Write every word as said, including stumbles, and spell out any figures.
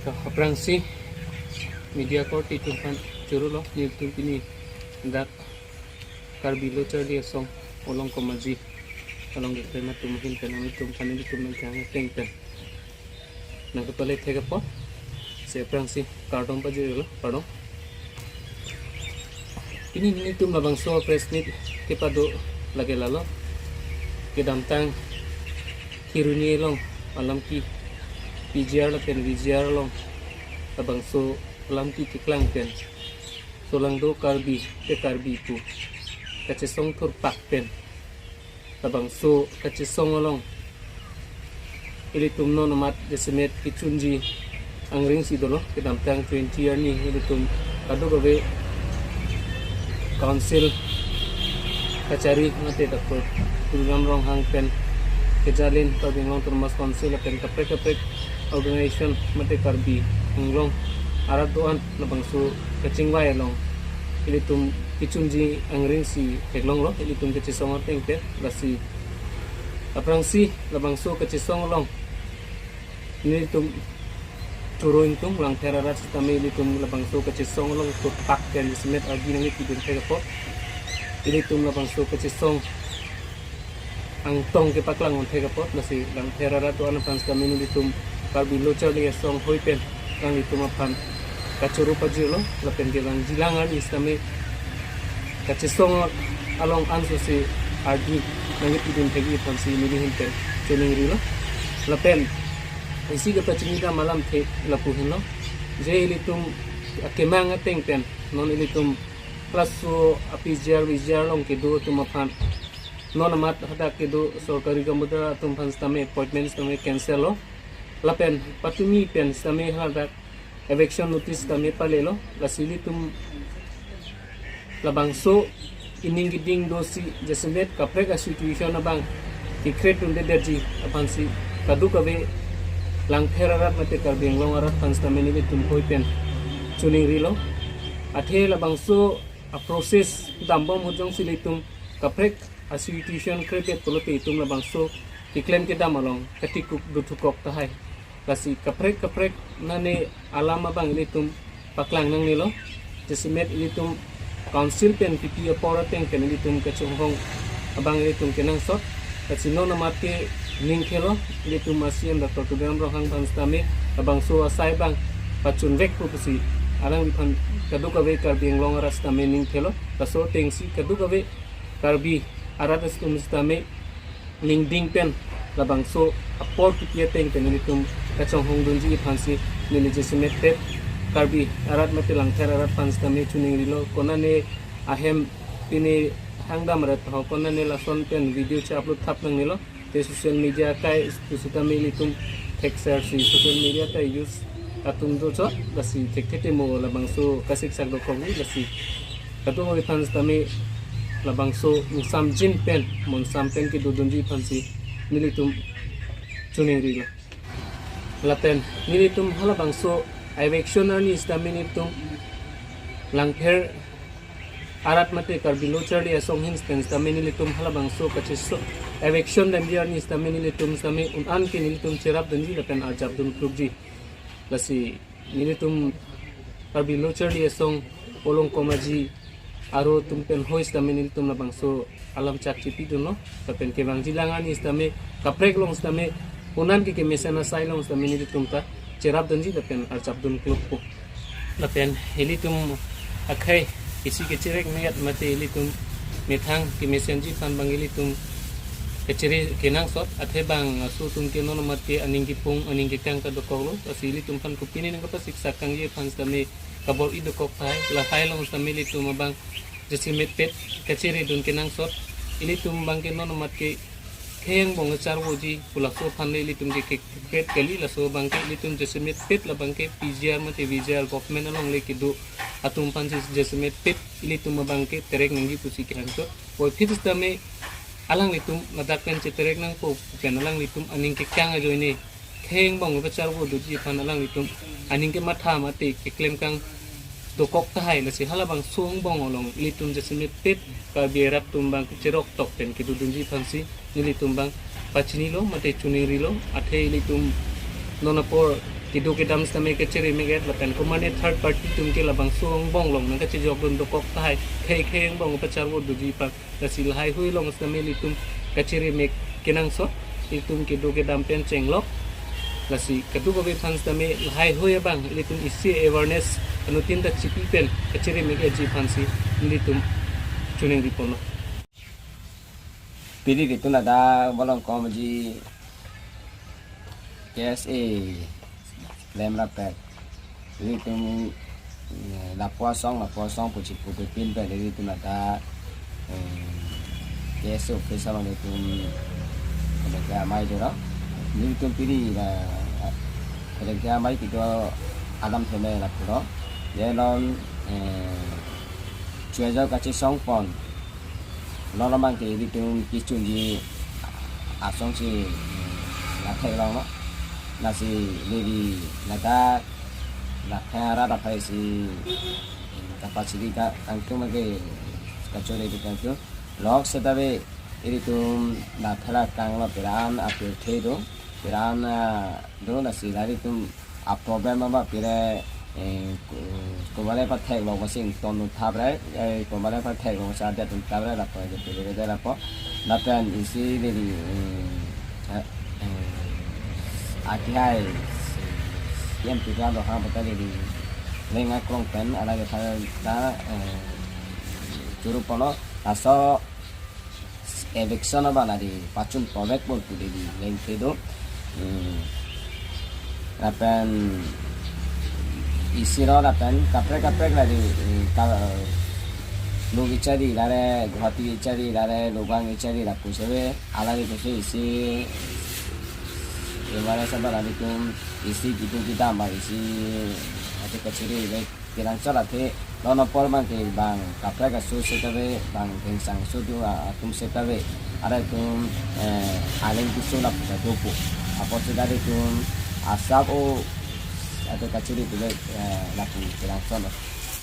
Aphrangsi media korte atum aphan choro lo, nelitum pini dak Karbi Lo Charli Asong Olong Komaji along keklem atum ahin pen nelitum aphan nelitum nangkehang ateng pen nangkepale thek apot si aphrangsi kardom pajirlo, kardom. Pini nelitum labangso press meet kepado lake lalo, kedamtang Kheroni along alamki P G R lapen V G R along labangso alamki keklang pen solangdo Karbi te Karbi pu kachesong thurpak pen labangso kachesong along ilitum non amat jasemet kechunji angring si dolo, kedamtang twenty arni ilitum kadokave council kachari mate Doctor Tuliram Ronghang pen kejalin Karbi Anglong Autonomous Council lapen kaprek kaprek organization mate Karbi Anglong arat do-an labangso kachingvai along ilitum kechunji angring si theklonglo, ilitum kachesong ateng pen. Lasi aphrangsi labangso kachesong along nelitum choro ingtung, Langpher arat sitame ilitum labangso kachesong along thurpak pen jasemet ardi nangkepidun thek apot, ilitum labangso kachesong angtong kepaklang un thek apot, lasi Langpher arat do-an aphan sitame nelitum Karbi Lo Charli Asong hoi pen alanglitum aphan kachoro pajirlo, lapen kevangjilang arni sitame kachesong along ansose ardi nangkepidun thekji aphansi neli ahin pen choningrilo. Lapen isi kepachinidam alamthe lapu henlo, je ilitum akemang ateng pen non ilitum laso a-P G R V G R along kedo atum aphan non amat hadak kedo sorkari kamatha atum aphan sitame appointment sitame cancel lo. Lapen patumi pen sitame hadak eviction notice sitame palelo. Lasi ilitum labangso ining keding dosi jasemet kaprek a-situation abang kekret dunde derji aphansi kadokave Langpher arat mate Karbi Anglong arat aphan sitame nelitum hoi pen choningrilo. Athe labangso a-process dambom ahut jongsi ilitum kaprek a-situation krebet pulote itum labangso keklem kedam along katikuk duthukok tahai. Lasi kaprek kaprek nane alam abang ilitum paklang nangnelo. Jasemet ilitum council pen pipi apor ateng pen ilitum kachonghong abang ilitum kenangsot. Lasi non amat ke ningthelo, ilitum a-C M Doctor Tuliram Ronghang aphan sitame labangso asai abang pachunvekpo pusi alangliphan kadokave Karbi Anglong arat sitame ningthelo. Laso atengsi kadokave Karbi arat atum sitame ningding pen labangso apor kipi ateng pen nelitum kachonghong dunji aphansi neli jasemet pet Karbi arat mate Langpher arat aphan sitame choningrilo. Konane ahem pini hangdam arat ho, konane lason pen video che-upload thap nangnelo. Te social media akai pusitame ilitum thekser si social media akai use atum do chot, lasi thekthe te mo labangso kasiksak dokok ni, lasi kadokave aphan sitame labangso ingsamjin pen monsam pen kedodunji aphansi nelitum choningrilo. Lapen nelitum halabangso eviction arni sitame nelitum Langpher arat mate Karbi Lo Charli Asong ahin pen sitame nelitum halabangso kacheso eviction damji arni sitame nelitum sitame un-an ke nelitum cherap dunji lapen arjap dun klukji. Lasi nelitum Karbi Lo Charli Asong Olong Komaji aro atum pen hoi sitame nelitum labangso alam chak chepidunlo, lapen kevangjilang arni sitame kaprek along sitame un-an ke kemesen asai along sitame nelitum ta cherap dunji lapen arjap dun klukpo. Lapen ilitum akhai isi kecherek meyat mate ilitum methang kemesenji aphan abang ilitum kachere kenangsot, athe bang aso atum ke non amat ke aning kepung aning kekang kadokoklo. Lasi ilitum aphan kopine nangkapasiksak kangji aphan sitame kabor-i dokok tahai. Lahai along sitame ilitum abang jasemet pet kachere dun kenangsot. Ilitum abang ke non amat ke khei angbong kacharvoji pu laso aphan le ilitum ke kekret kali. Laso abang ke ilitum jasemet pet labang ke P G R mate V G R government along le kedo atum aphansi jasemet pet ilitum abang ke terek nangji pusi kenangsot. Puvoiphit sitame alanglitum ladak pen cheterek nangpo pen alanglitum aning kekang ajoine khei angbong kepacharvo doji aphan alanglitum aning kematha mate keklem kang dokok tahai. Lasi halabangso angbong along ilitum jasemet pet Karbi arat atum abang cherok tok pen kedodunji aphansi nelitum abang pachinilo mate choningrilo. Athe ilitum non apor Kedo kedam sitame kachere mek-et lapen komatne third party atum ke labangso angbong along nangkachejokdun dokok tahai, khei khei angbong pacharvo doji aphan. Lasi lahaihui along sitame ilitum kachere mek kenangsot, ilitum kedo kedam pen chenglok. Lasi kadokave aphan sitame lahaihui abang ilitum isi awareness anuttin ta chipi pen kachere mek-etji aphansi ilitum choningri ponlo. Piri ilitum ladak Bolongkom ji K S A klem rapet. Ilitum, eh, lapu asong, lapu asong pu chipu pepin pen ilitum ladak, eh, K S A office along ilitum, eh, ke amei dolo. Ilitum piri la, eh, ke amei kedo alam theme lapu lo. Ye non, eh, chuejo kachesong pon. Lolo mangke ilitum kechunji asong si, mm, lathek longlo. Lasi neli ladak lathek arat aphai si, mm, kapachiri ka kangtung mangke kachore di kangtung. Lok seta ave ilitum lathek akanglo, piran apirthe do. Piran, ah, do, lasi la ilitum a problem aba pire, eh, ko-, kobale pathek lok masing ton uthap re, eh, kobale pathek lok masing adet uthap re, lapu je pire de lapu. Lapen isi neli, eh, eh, eh, akihai, eh, M P ka dohang pata neli, leng akrong pen, ala ke ta, eh, churu ponlo, laso eviction abang neli pachun provek bol pu neli lengke do. Hmm. Lapen isi lo lapen kaprek kaprek neli, eh, ka, Luk kechari lare, Guwahati kechari lare, Lubang kechari lapu sebe, alari pusi isi, eh, mare sabar nelitum isi kedo kedam ba isi, ate kachiri le kenangsot athe, non apor mangke bang kaprek aso seta ave, bang kengsang aso do a-, atum seta ave. Arai atum, eh, aleng keso lapu ta dopo. Apot seta ave atum asap o, ate kachiri pule, eh, lapu kenangsot lo.